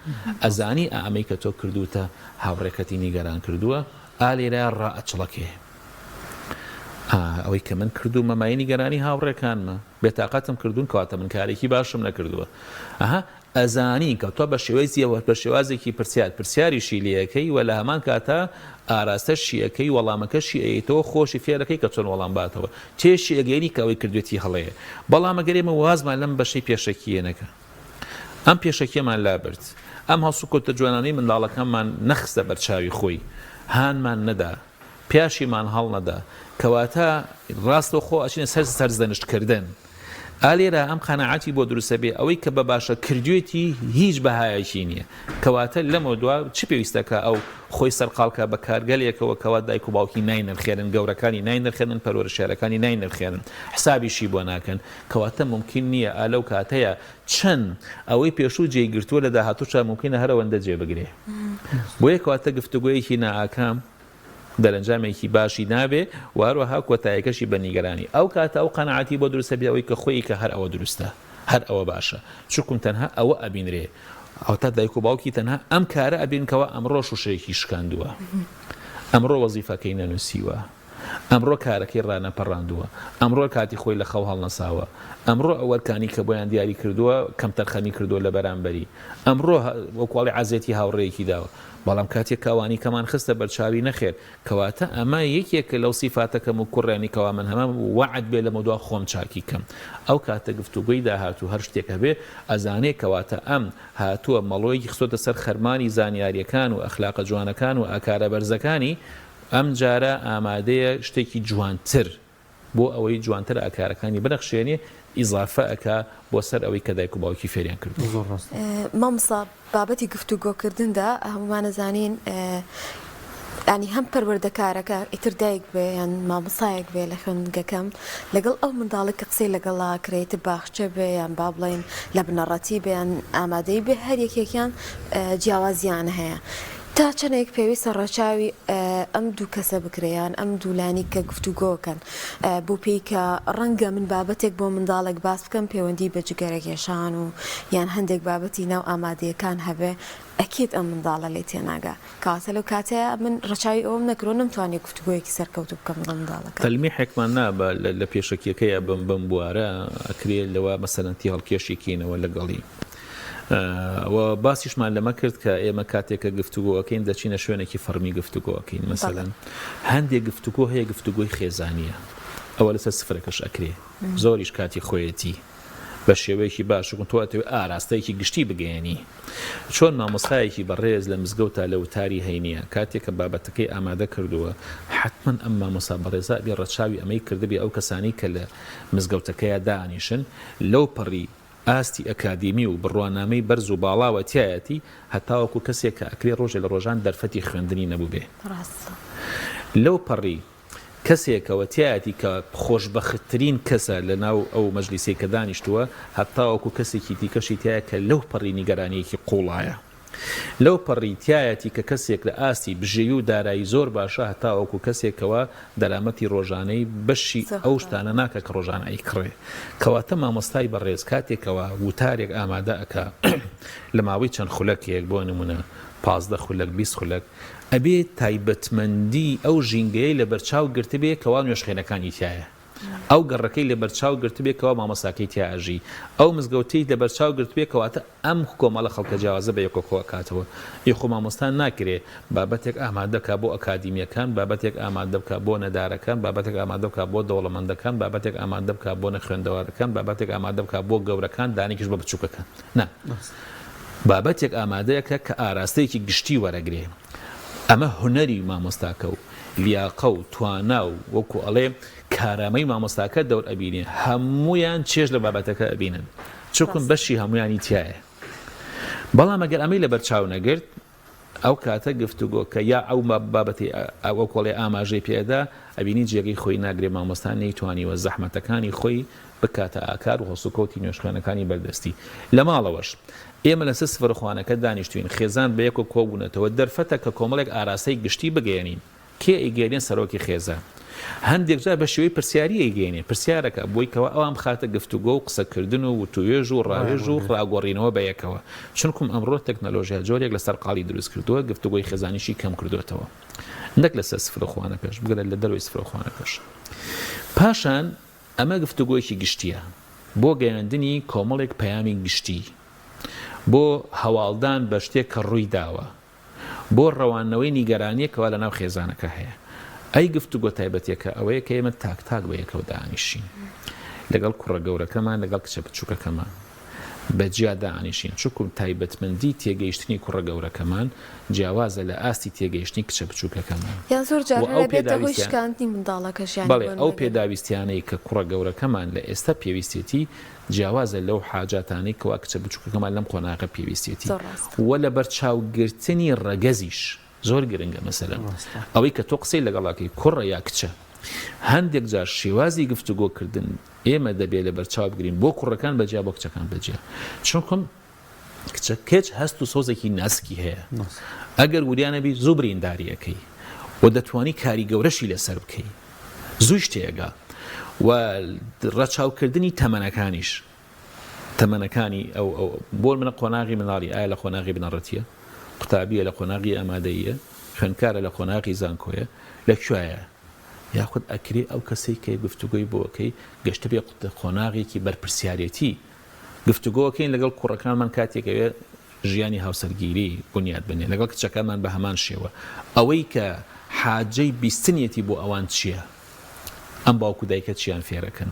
ئەزانی ئا ئەمەی کە تۆ کردووتە هاوڕێکەتی نیگەران کردووە، ئا لێرە ڕائەچڵەکێ. ئا ئەوەی کە من کردوومە مایەی نیگەرانی هاوڕێکانمە. بێتاقەتم کردوون کەواتە من کارێکی باشم نەکردووە ئەها. ئەزانین کە تۆ بە شێوەی بە شێوازێکی پرسیار پرسیاریشی لێ ئەکەی و لە هەمان کاتا ئاراستەشی ئەکەی وەڵامەکەشی ئەیەیتەوە خۆشی فێرەکەی کە چۆن وەڵام باتەوە تێشی ئەگەیەنی کە ئەوەی کردوێتی هەڵەیە بەڵام ئەگەر ئێمە وازمان لەم بەشەی پێشەکییە نەکا ئەم پێشەکیەمان لابرد ئەم هەڵسوکەوتە جوانانەی منداڵەکانمان نەخستە بەرچاوی خۆی هانمان نەدا پیاشیمان هەڵنەدا کەواتە ڕاستەوخۆ ئەچینە سەر سەرزەنشت کردن ئا لێرە ئەم قەناعەتی بۆ دروستە بێ ئەوەی کە بە باشە کردوێتی هیچ بەهایەکی نییە کەواتە لەمە دوا چ پێویستە کە ئەو خۆی سەرقاڵ کا بە کارگەلێکەوە کەوا دایک و باوکی ناینرخێنن گەورەکانی ناینرخێنن پەروەرشیارەکانی ناینرخێنن حسابیشی بۆ ناکەن کەواتە مومکین نییە ئا لەو کاتەیە چەند ئەوەی پێشوو جێی گرتووە لە داهاتووشا مومکینە هەر ئەوەندە جێ بگرێ بۆیە کەواتە گفتوگۆیەکی نائاکام دەرەنجامێکی باشی نابێ و هەروەها کۆتایەکەشی بە نیگەرانی ئەو کاتە ئەو قەناعەتی بۆ دروستە بێ ئەوەی کە خۆی کە هەر ئەوە دروستە هەر ئەوە باشە چونکم تەنها ئەوە ئەبینرێ ئەوتا دایک و باوکی تەنها ئەم کارە ئەبین کەوا ئەمڕۆ شوشەیەکی شکاندووە ئەمڕۆ وەزیفەکەی نەنووسیوە ئەمڕۆ کارەکەی ڕانەپەڕاندووە ئەمڕۆ کاتی خۆی لە خەو هەڵنەساوە ئەمڕۆ ئەو ئەرکانی کە بۆیان دیاری کردووە کەمتەرخەمی کردووە لە بەرامبەری ئەمڕۆ وەکواڵی عەزێتی هاوڕێیەکی داوە بەڵام کاتێک کە ئەوانی کەمان خستە بەرچاوی نەخێر کەواتە ئەمە یەکێکە لەو سیفاتە کەم و کوڕیانی کەوا من هەمە وەعد بێ لەمەودوا خۆم چاکی کەم ئەو کاتە گفتوگۆی داهاتوو هەر شتێک هەبێ ئەزانێ کەواتە ئەم هاتووە مەڵۆیەکی خستۆتە سەر خەرمانی زانیاریەکان و ئەخلاقە جوانەکان و ئاکارە بەرزەکانی ئەم جارە ئامادەیە شتێکی جوانتر بۆ ئەوەی جوانتر ئاکارەکانی بنەخشێنێ ئیزافە ئەکا بۆ سەر ئەوەی کە دایک و باوکی فێریان کردووە. زۆر ڕاستە. مامۆستا بابەتی گفتوگۆکردندا هەموومان ئەزانین یانی هەم پەروەردەکارەکە ئیتر دایک بێ یان مامۆستایەک بێ لە خوێندنگەکەم لەگەڵ ئەو منداڵێک کە قسەی لەگەڵا کرێ ئیتر باخچە بێ یان با بڵێین لە بنەڕەتی بێ یان ئامادەیی بێ هەر یەکێکیان جیاوازیان هەیە تا چەندێک پێویستە ڕەچاوی ئەم دوو کەسە بکرێ یان ئەم دوو لایەنەی کە گفتوگۆکەن بۆ پێی کە ڕەنگە من بابەتێک بۆ منداڵێک باس بکەم پەیوەندی بە جگەرەکێشان و یان هەندێک بابەتی ناو ئامادەیەکان هەبێ ئەکید ئەم منداڵە لێی تێناگا کەواتە لەو کاتەیا من ڕەچاوی ئەوەم نەکردوە نەمتوانی گفتوگۆیەکی سەرکەوتوو بکەم لەگەڵ منداڵەکەم. تەلمیحێکمان نا بە لە پێشەکیەکەیا بەم بەم بوارە ئەکرێ لەوە مەسەلەن تێهەڵکێشی کەینەوە لەگەڵی. و باسیشمان لەمە کرد کە ئێمە کاتێک کە گفتوگۆ ئەکەین دەچینە شوێنێکی فەڕمی گفتوگۆ ئەکەین مەسەلەن هەندێک گفتوگۆ هەیە گفتوگۆی خێزانیە ئەوە لەسەر سفرەکەش ئەکرێ زۆریش کاتی خۆیەتی بە شێوەیەکی باش چونکە تۆ ئەتەوێ ئاراستەیەکی گشتی بگەیەنی چۆن مامۆستایەکی بەڕێز لە مزگەوتا لە وتاری هەینیە کاتێک کە بابەتەکەی ئامادە کردووە حتمما ئەم مامۆستا بەڕێزە ئەبێ ڕەچاوی ئەمەی کردبێ ئەو کەسانەی کە لە مزگەوتەکەیا دانیشن لەو پەڕی ئاستی ئەکادیمی و بڕوانامەی بەرز و باڵاوە تیایەتی هەتاوەکو کەسێک کە ئەکرێ ڕۆژێ لە ڕۆژان دەرفەتی خوێندنی نەبووبێ ڕاستە. لەو پەڕی کەسێکەوە تیایەتی کە خۆشبەختترین کەسە لە ناو ئەو مەجلیسەی کە دانیشتووە هەتاوەکو کەسێکی دیکەشی تیایە کە لەو پەڕی نیگەرانییەکی قووڵایە. لەو پەڕی تیایەتی کە کەسێک لە ئاستی بژێوی و دارایی زۆر باشە هەتاوەکو کەسێک کەوا دەرامەتی ڕۆژانەی بەشی ئەو شتانە ناکا کە ڕۆژانە ئەیکڕێ. کەواتە مامۆستای بەڕێز کاتێک کەوا وتارێک ئامادە ئەکا لە ماوەی چەند خولەکێک بۆ نمونە 15 خولەک 20 خولەک ئەبێ تایبەتمەندی ئەو ژینگەیەی لەبەرچاو گرتبێ کەوا نوێژخوێنەکانی تیایە. ئەو گەڕەکەی لەبەرچاو گرتبێ کەوا مامۆستاکەی تیا ئەژی، ئەو مزگەوتەی لەبەرچاو گرتبێ کەواتە ئەم کۆمەڵە خەڵکە جیاوازە بە یەکۆ کۆ ئەکاتەوە. ئی خۆ مامۆستا ناکرێ بابەتێک ئامادە بکا بۆ ئەکادیمیەکان، بابەتێک ئامادە بکا بۆ نەدارەکان، بابەتێک ئامادە بکا بۆ دەوڵەمەندەکان، بابەتێک ئامادە بکا بۆ نەخوێندەوارەکان، بابەتێک ئامادە بکا بۆ گەورەکان، دانێکیش بۆ بچوکەکان. نا. بابەتێک ئامادەیەکە کە ئاراستەیەکی گشتی وەرەگرێ. ئەمە هونەری مامۆستاکە و لیاقە و توانا و وەکو ئەڵێ کارامەی مامۆستاکە دەور ئەبینێ هەموویان چێژ لە بابەتەکە ئەبینن چونکم بەشی هەموویانی تایە بەڵام ئەگەر ئەمەی لەبەر چاو نەگرت ئەو کاتە گفتوگۆکە یا ئەو بابەتی ئەو کۆڵێ ئاماژەی پێدا ئەبینی جێگەی خۆی ناگرێ مامۆستا نەیتوانیوە زەحمەتەکانی خۆی بکاتە ئاکار و هەڵسوکەوتی نوێژخوێنەکانی بەردەستی. لە ماڵەوەش، ئێمە لەسەر سفرەخوانەکە دانیشتووین، خێزان بەیەکەوە کۆبوونەتەوە، دەرفەتە کە کۆمەڵێک ئاراستەی گشتی بگەیەنین. کێ ئەیگەیەنێ؟ سەرۆکی خێزان. هەندێک جار بە شێوەی پرسیاری ئەیگەیەنێ، پرسیارەکە بۆی کەوا ئەوان بخاتە گفتوگۆ و قسەکردن و وتووێژ و ڕاوێژ و ڕاگۆڕینەوە بەیەکەوە. چونکوم ئەمڕۆ تەکنەلۆژیا جۆرێک لە سەرقاڵی دروست کردووە، گفتوگۆی خێزانیشی کەم کردۆتەوە. نەک لەسەر سفرەخوانەکەش، بگرە لە دەرەوەی سفرەخوانەکەش. پاشان ئەمە گفتوگۆیەکی گشتییە بۆ گەیاندنی کۆمەڵێک پەیامی گشتی. بۆ هەواڵدان بە شتێک کە ڕووی داوە، بۆ ڕەواندنەوەی نیگەرانییەک کەوا لەناو خێزانەکە هەیە. ئەی گفتوگۆ تایبەتییەکە ئەوەیە کە ئێمە تاک تاک بە یەکەوە دائەنیشین. لەگەڵ کوڕە گەورەکەمان، لەگەڵ کچە بچووکەکەمان. بە جیا دائەنیشین. چونکوم تایبەتمەندی تێگەیشتنی کوڕە گەورەکەمان جیاوازە لە ئاستی تێگەیشتنی کچە بچووکەکەمان. یان زۆر جار و هەر ئەو ئەبێتە هۆی پێداویستیان شکاندنی منداڵەکەش یانی بەڵێ بۆ ئەو نموونە. پێداویستیانەی کە کوڕە گەورەکەمان لە ئێستا پێویستیەتی جیاوازە لەو حاجاتانەی کەوا کچە بچوکەکەمان لەم قۆناغە پێویستیەتی زۆر ڕاستە. وە لەبەرچاوگرتنی ڕەگەزیش زۆر گرنگە مەسەلەن ڕاستە. ئەوەی کە تۆ قسەی لەگەڵ ئەکەی کوڕە یا کچە هەندێک جار شێوازی گفتوگۆ کردن ئێمە دەبێ لەبەرچاو بگرین بۆ کوڕەکان بەجیا بۆ کچەکان بەجیا چونکم کچە کچ هەست و سۆزێکی ناسکی هەیە ئەگەر وریا نەبی زوو برینداری ئەکەی و دەتوانی کاری گەورەشی لەسەر بکەی زوویش تێگا و ڕەچاوکردنی تەمەنەکانیش تەمەنەکانی ئەو ئەو بۆ منە قۆناغی مناڵی ئایا لە قۆناغی بنەڕەتیە قوتابیە لە قۆناغی ئامادەیە خوێندکارە لە قۆناغی زانکۆیە لە کوایە یاخود ئەکرێ ئەو کەسەی کە گفتوگۆی بۆ ئەکەی گەشتبێ قۆناغێکی بەرپرسیارێتی گفتوگۆ ئەکەین لەگەڵ کوڕەکانمان کاتێک ئەوێ ژیانی هاوسەرگیری بونیاد بنێن لەگەڵ کچەکانمان بە هەمان شێوە ئەوەی کە حاجەی بیستنیەتی بۆ ئەوان چیە ئەم باوک و دایکە چیان فێرەکەن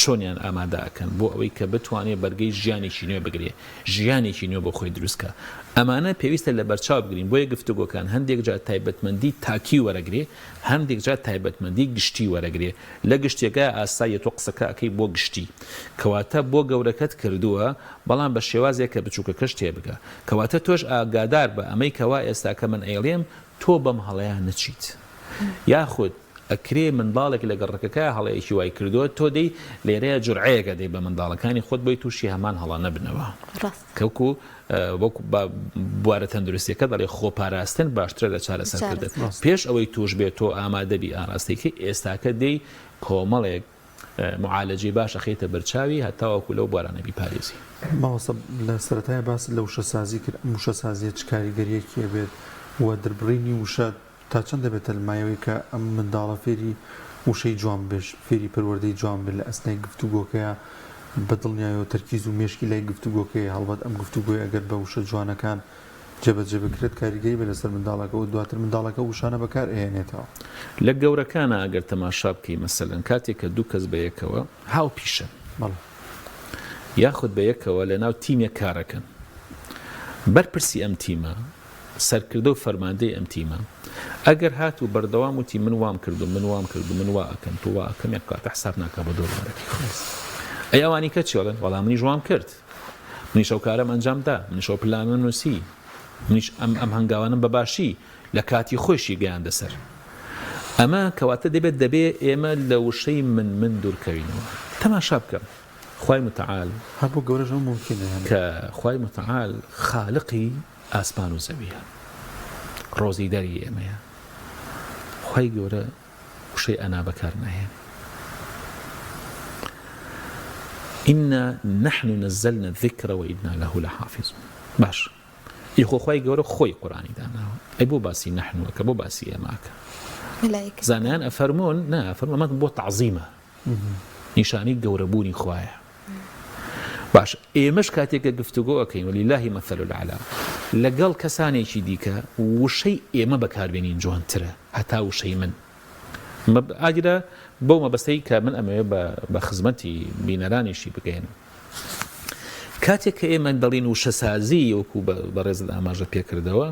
چۆنیان ئامادە ئەکەن بۆ ئەوەی کە بتوانێ بەرگەی ژیانێکی نوێ بگرێ ژیانێکی نوێ بۆ خۆی دروست کا ئەمانە پێویستە لەبەرچاو بگرین بۆیە گفتوگۆکان هەندێک جار تایبەتمەندی تاکی وەرەگرێ هەندێک جار تایبەتمەندی گشتی وەرەگرێ لە گشتیەکە ئاساییە تۆ قسەکە ئەکەی بۆ گشتی کەواتە بۆ گەورەکەت کردووە بەڵام بە شێوازێک کە بچوکەکەش تێبگا کەواتە تۆش ئاگادار بە ئەمەی کەوا ئێستاکە من ئەیڵێم تۆ بەم هەڵەیا نەچیت یاخود ئەکرێ منداڵێک لە گەڕەکەکە هەڵەیەکی وای کردووە تۆ دێی لێرەیا جورعەیەک ئەدەی بە منداڵەکانی خۆت بۆی تووشی هەمان هەڵە نەبنەوە کەوکو وەکو بوارە تەندروستیەکە دەڵێ خۆپاراستن باشترە لە چارەسەرکردن پێش ئەوەی توش بێت تۆ ئامادەبی ئاراستەیکەی ئێستاکە دێی کۆمەڵێک معالەجەی باش ئەخەیتە بەرچاوی هەتاوەکو لەو بوارانە بیپارێزی. مامۆستا لە سەرەتای باست لە وشەسازی کرد ئەم وشەسازیە چ کاریگەریەکی ئەبێت و دربڕینی وشە تا چەند دەبێتە مایەوەی کە ئەم منداڵە فێری وشەی جوان بێت، فێری پەروەردەی جوان بێت لە ئەسنای گفتوگۆکەیا بە دڵنیایەوە تەرکیز و مێشکی لای گفتوگۆکەیە، هەڵبەت ئەم گفتوگۆیە ئەگەر بە وشە جوانەکان جێبەجێ بکرێت کاریگەری بێت لەسەر منداڵەکە و دواتر منداڵەکە ئەو وشانە بەکار ئەهێنێتەوە. لە گەورەکانا ئەگەر تەماشا بکەی مەسەلەن کاتێک کە دوو کەس بەیەکەوە هاوپیشەن. بەڵێ. یاخود بەیەکەوە لەناو تیمێک کارەکەن بەرپرسی ئەم تیمە سەرکردە و فەرماندەی ئەم تیمە ئەگەر هات و بەردەوام وتی من وام کرد و من وام کرد و من وا ئەکەم تۆ وا ئەکەم یەک کاتە حساب ناکا بۆ دەوروبەرەکەی خۆی ئەی ئەوانی کە چی ئەڵێن وەڵا منیش وام کرد منیش ئەو کارەم ئەنجام دا منیش ئەو پلانەم نووسی منیش ئەم ئەم هەنگاوانم بە باشی لە کاتی خۆیشی گەیاندە سەر ئەمە کەواتە دەبێت دەبێ ئێمە لە وشەی من من دوورکەوینەوە تەماشا بکەم خوای متعال هەر بۆ گەورەش ئەو مومکینە یانی. کە خوای متعال خالقی ئاسمان و زەویە ڕۆزیدەری ئێمەیە خوای گەورە وشەی ئەنا بەکار ناهێنێ إنا نحن نزلنا الذکر وإنا له لحافظون باش ئی خۆ خوای گەورە خۆی قورئانی داناوە ئەی بۆ باسی نحن ئەکا بۆ باسی ئێمە ئەکا مەلائیکە زانایان ئەفەرموون نا ئەفەرموون ئەمە بۆ تەعزیمە نیشانەی گەورەبوونی خوایە باش ئێمەش کاتێک کە گفتوگۆ ئەکەین ولله مثل الاعلی لەگەڵ کەسانێکی دیکە وشەی ئێمە بەکاربێنین جوانترە هەتا وشەی من ئاگرە بەو مەبەستەی کە من ئەمەوێ بە خزمەتی بینەرانیشی بگەێنم کاتێک کە ئێمە دەڵین وشەسازی وەکو بەڕێزت ئاماژە پێکردەوە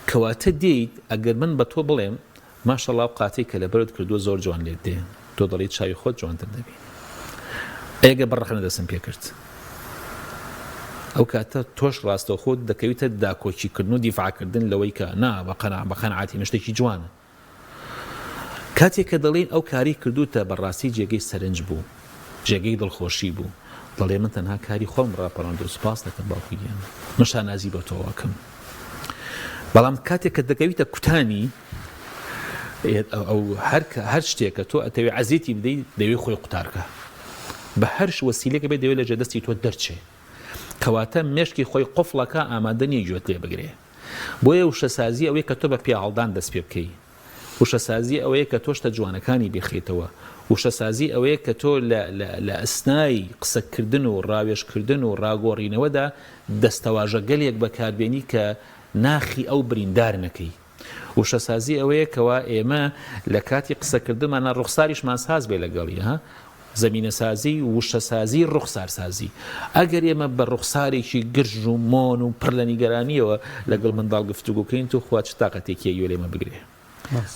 کەواتە دێیت ئەگەر من بە تۆ بڵێم ماشەڵا ئەو قاتەی کە لەبەرت کردووە زۆر جوان لێت دێ تۆ دەڵێی چاوی خۆت جوانتر دەبینی ئەی ئەگەر بە ڕەخنە دەستم پێ کرد ئەو کاتە تۆش ڕاستەوخۆ دەکەویتە داکۆکی کردن و دیفاع کردن لەوەی کە نا بە قەنا بە قەناعەتی من شتێکی جوانە کاتێک کە دەڵێین ئەو کاری کردووتە بەڕاستی جێگەی سەرنج بوو، جێگەی دڵخۆشی بوو، دەڵێ من تەنها کاری خۆم ڕاپەڕاند و سوپاست دەکەم باوکە گیان، من شانازی بە تۆوە ئەکەم. بەڵام کاتێک کە دەکەویتە کوتانی ئەو هەر هەر شتێک کە تۆ ئەتەوێ عەزێتی بدەی دەوێ خۆی قوتارکە بە هەر وەسیلەکە بێت دەوێت لە ژێر دەستی تۆ دەرچێ کەواتە مێشکی خۆی قفڵەکە ئامادە نییە گوێت لێ بگرێ بۆیە وشەسازی ئەوەی کە تۆ بە پیاهەڵدان دەست پێ بکەی. وشەسازی ئەوەیە کە تۆ شتە جوانەکانی بیرخەیتەوە. وشەسازی ئەوەیە کە تۆ لە لە لە ئەسنای قسەکردن و ڕاوێژکردن و ڕاگۆڕینەوەدا دەستەواژەگەلێک بەکاربێنی کە ناخی ئەو بریندار نەکەی. وشەسازی ئەوەیە کەوا ئێمە لە کاتی قسەکردنمانا ڕوخساریشمان ساز بێ لەگەڵی ها. زەمینەسازی، وشەسازی، ڕوخسارسازی. ئەگەر ئێمە بە ڕوخسارێکی گرژ و مۆن و پڕ لە نیگەرانییەوە لەگەڵ منداڵ گفتوگۆ کەین، توخوا چ تاقەتێکی هەیە گوێ لێمە بگرێ؟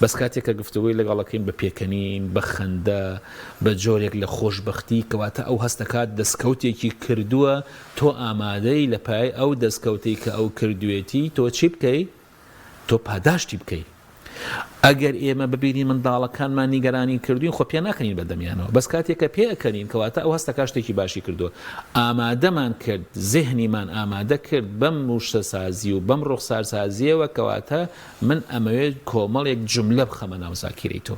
بەس کاتێک کە گفتوگۆی لەگەڵ ئەکەین بە پێکەنین، بە خەندە، بە جۆرێک لە خۆشبەختی، کەواتە ئەو هەست دەکات دەستکەوتێکی کردووە، تۆ ئامادەی لە پای ئەو دەستکەوتەی کە ئەو کردوێتی تۆ چی بکەی؟ تۆ پاداشتی بکەی. ئەگەر ئێمە ببینین منداڵەکانمان نیگەرانی کردوین خۆ پێ ناکەنین بە دەمیانەوە بەس کاتێک کە پێ ئەکەنین کەواتە ئەو هەستەکا شتێکی باشی کردووە ئامادەمان کرد زهنیمان ئامادە کرد بەم وشەسازی و بەم ڕوخسارسازیەوە کەواتە من ئەمەوێت کۆمەڵێک جوملە بخەمە ناو زاکیرەی تۆ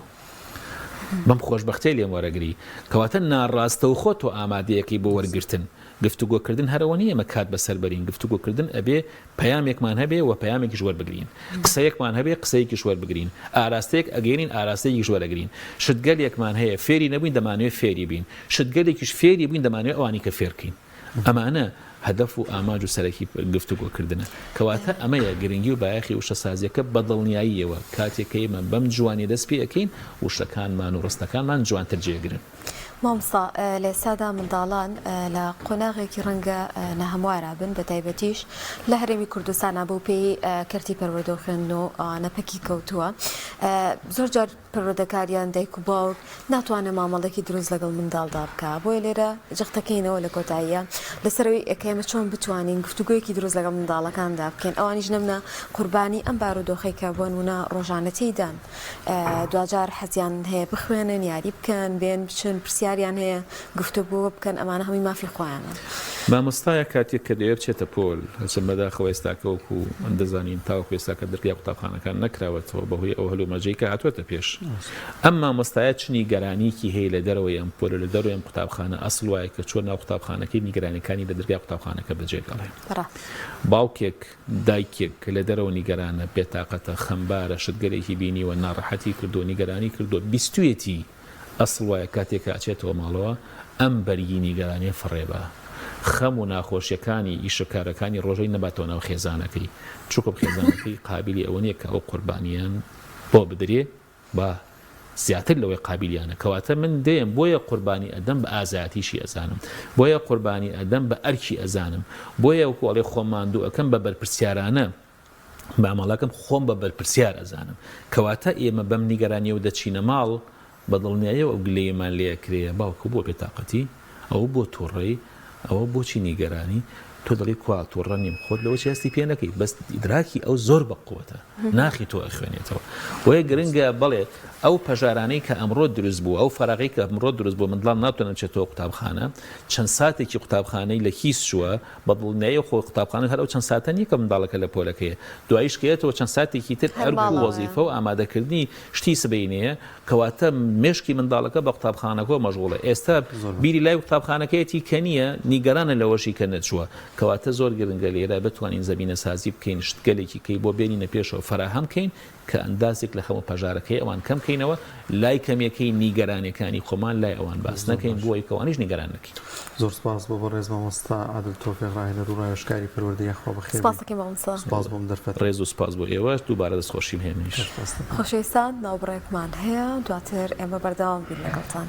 بەم خۆشبەختیە لێم وەرەگری کەواتە ناڕاستەوخۆ تۆ ئامادەیەکەی بۆ وەرگرتن گفتوگۆکردن هەرەوە نییە ئێمە کات بەسەر بەرین گفتوگۆکردن ئەبێ پەیامێکمان هەبێ و پەیامێکیش وەربگرین قسەیەکمان هەبێ قسەیەکیش وەربگرین ئاراستەیەک ئەگەینین ئاراستەیەکیش وەرەگرین شتگەلێکمان هەیە فێری نەبووین دەمانەوێ فێری بین شتگەلێکیش فێری بووین دەمانەوێ ئەوانی کە فێرکەین ئەمانە هەدەف و ئامانج و سەرەکی گفتوگۆکردنە. کەواتە ئەمەیە گرنگی و بایەخی وشەسازییەکە بەدڵنیاییەوە کاتێک کە ئێمە بەم جوانیە دەست پێ ئەکەین وشەکانمان و ڕستەکانمان جوانتر جێگرن. مامۆستا لە ئێستادا منداڵان لە قۆناغێکی ڕەنگە ناهەموارا بن بەتایبەتیش لە هەرێمی کوردستانا بەو پێیەی کەرتی پەروەردە و خوێندن و ئەوانە پەکی کەوتووە زۆر جار پەروەردەکار یان دایک و باوک ناتوانێت مامەڵەیەکی دروست لەگەڵ منداڵدا بکا بۆیە لێرە جەختەکەینەوە لە کۆتاییە لەسەر ئەوەی کە ئێمە چۆن بتوانین گفتوگۆیەکی دروست لەگەڵ منداڵەکاندا بکەین ئەوانیش نەبنە قوربانی ئەم بارودۆخەی کە بۆ نمونە ڕۆژانە تێیدان دواجار حەزیان هەیە بخوێنن یاری بکەن بێن بچن پرسیاریان هەیە گفتوگۆ بکەن ئەمانە هەمووی مافی خۆیانە. مامۆستایەک کاتێک کە دەیەوێت بچێتە پۆل، هەرچەند بەداخەوە ئێستاکە وەکو دەزانین تاوەکو ئێستاکە دەرگای قوتابخانەکان نەکراوەتەوە بەهۆی ئەو هەلومەرجەی کە هاتووەتە پێش. ئەم مامۆستایە چ نیگەرانیەکی هەیە لە دەرەوەی ئەم پۆلە، لە دەرەوەی ئەم قوتابخانە، ئەسڵ وایە کە چووە ناو قوتابخانەکەی نیگەرانیەکانی لە دەرگای قوتابخانەکە بەجێ دێڵێ. باوکێک، دایکێک کە لە دەرەوە نیگەرانە، بێتاقەتە، خەمبارە، شتگەلێکی بینیوە، ناڕەحەتی کردووە، نیگەرانی کردووە، بیستویەتی ئەسڵ وایە کاتێ کە ئەچێتەوە ماڵەوە ئەم بەرگی نیگەرانیە فڕێ با. خەم و ناخۆشیەکانی ئیشە کارەکانی ڕۆژەی نەباتەوە ناو خێزانەکەی. چونکم خێزانەکەی قابیلی ئەوە نیە کە ئەو قوربانیان بۆ بدرێ با زیاتر لەوەی قابیلیانە. کەواتە من دێم بۆیە قوربانی ئەدەم بە ئازایەتیشی ئەزانم. بۆیە قوربانی ئەدەم بە ئەرکی ئەزانم. بۆیە وەکو ئەڵێ خۆم ماندوو ئەکەم بە بەرپرسیارانە مامەڵەکەم خۆم بە بەرپرسیار ئەزانم کەواتە ئێمە بەم نیگەرانیەوە دەچینە ماڵ بە دڵنیایەوە ئەو گلەیەمان لێ ئەکرێ باوکە بۆ بێتاقەتی ئەوە بۆ توڕەی ئەوە بۆچی نیگەرانی تۆ دەڵێی کوا توڕە نیم خۆت لەوە چی هەستی پێ نەکەی بەس ئیدراکی ئەو زۆر بە قوتە ناخی تۆ ئەخوێنێتەوە بۆیە گرنگە بەڵێ ئەو پەژارانەی کە ئەمڕۆ دروست بوو ئەو فەراغی کە ئەمڕۆ دروست بوو منداڵ ناتوانێت بچێتەوە قوتابخانە چەند ساتێکی قوتابخانەی لە کیس چووە بە دڵنیاییەوە خۆ قوتابخانە هەر ئەو چەند ساتە نییە کە منداڵەکە لە پۆلەکەیە، دواییش کە یەتەوە چەند ساتێکی تر هەر ئەرک و ماڵەوەیە. وەزیفە و ئامادەکردنی شتی سبەینێیە، کەواتە مێشکی منداڵەکە بە قوتابخانەکەوە مەشغوڵە، ئێستا زۆر باش. بیری لای قوتابخانەکەیەتی کە نییە، نیگەرانە لەوەشی کە نەچووە، کەواتە زۆر گرنگە لێرە بتوانین زەمینەسازی بکەین، شتگەلێکی کەی بۆ بێنینە پێشەوە فەراهەم کەین کە ئەندازێک لە خەم و پەژارەکەی ئەوان کەم کەینەوە، لای کەمیەکەی نیگەرانیەکانی خۆمان لای ئەوان باس زۆر نەکەین باش. بۆ ئەوەی کە ئەوانیش نیگەران نەکەین. زۆر سپاس بۆ بەڕێز مامۆستا عادل تۆفیق ڕاهێنەر و ڕاوێژکاری پەروەردەی یاخوا بەخێر سپاس بێی. دەکەین مامۆستا. سپاس بۆ ئەم دەرفەتە. ڕێز و سپاس بۆ ئێوەش، دووبارە دەستخۆشیم هەیە منیش. سپاس دەکەم. خۆشەویستان ناوبڕێکمان هەیە دواتر ئێمە بەردەوام بین لەگەڵتان.